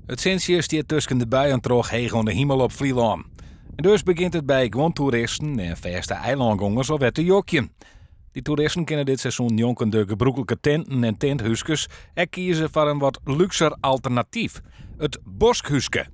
It sintsje stiet tusken de buien troch heech oan de himel op Flylân. En dus begjint it by guon toeristen en fêste eilângongers alwer te jokjen. Dy toeristen kinne dit seizoen njonken de gebrûklike tinten en tinthúskes ek kieze foar in wat lúkser alternatyf, it boskhúske.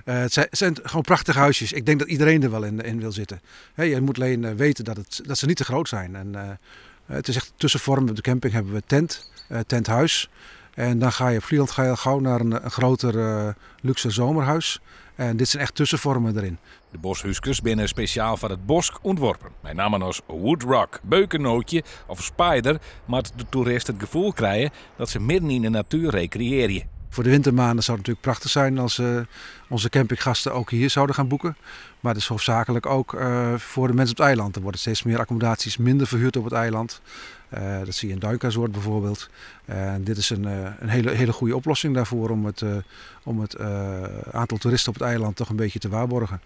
Het zijn gewoon prachtige huisjes. Ik denk dat iedereen er wel in wil zitten. Je moet alleen weten dat ze niet te groot zijn. En het is echt tussenvorm. Op de camping hebben we tent, tenthuis. En dan ga je op Vlieland ga je al gauw naar een groter luxe zomerhuis. En dit zijn echt tussenvormen erin. De boshúskes binne spesjaal foar it bosk ûntworpen. Mei nammen as Woodrock, Beukennootje of Spider moat de toerist it gefoel krije dat se midden yn de natuer rekreëarje. Voor de wintermaanden zou het natuurlijk prachtig zijn als onze campinggasten ook hier zouden gaan boeken. Maar het is hoofdzakelijk ook voor de mensen op het eiland. Er worden steeds meer accommodaties minder verhuurd op het eiland. Dat zie je in Duinkersoort bijvoorbeeld. En dit is een hele, hele goede oplossing daarvoor om het aantal toeristen op het eiland toch een beetje te waarborgen.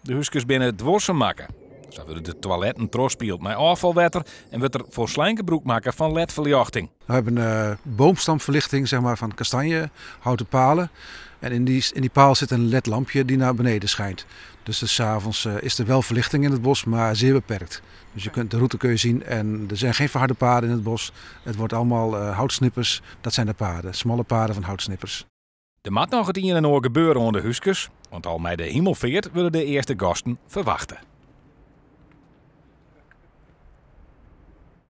De húskes binne duorsum makke. Sa wurde de toiletten trochspield mei ôffalwetter en wurdt der folslein gebrûk makke fan ledferljochting. We hebben een boomstamverlichting, zeg maar, van kastanje, houten palen. En in die paal zit een ledlampje die naar beneden schijnt. Dus 's avonds is er wel verlichting in het bos, maar zeer beperkt. Dus de route kun je zien en er zijn geen verharde paden in het bos. Het wordt allemaal houtsnippers, dat zijn de paden, smalle paden van houtsnippers. Der moat noch it ien en oar gebeure oan de húskes, want al mei de himelfeart wurde de earste gasten ferwachte.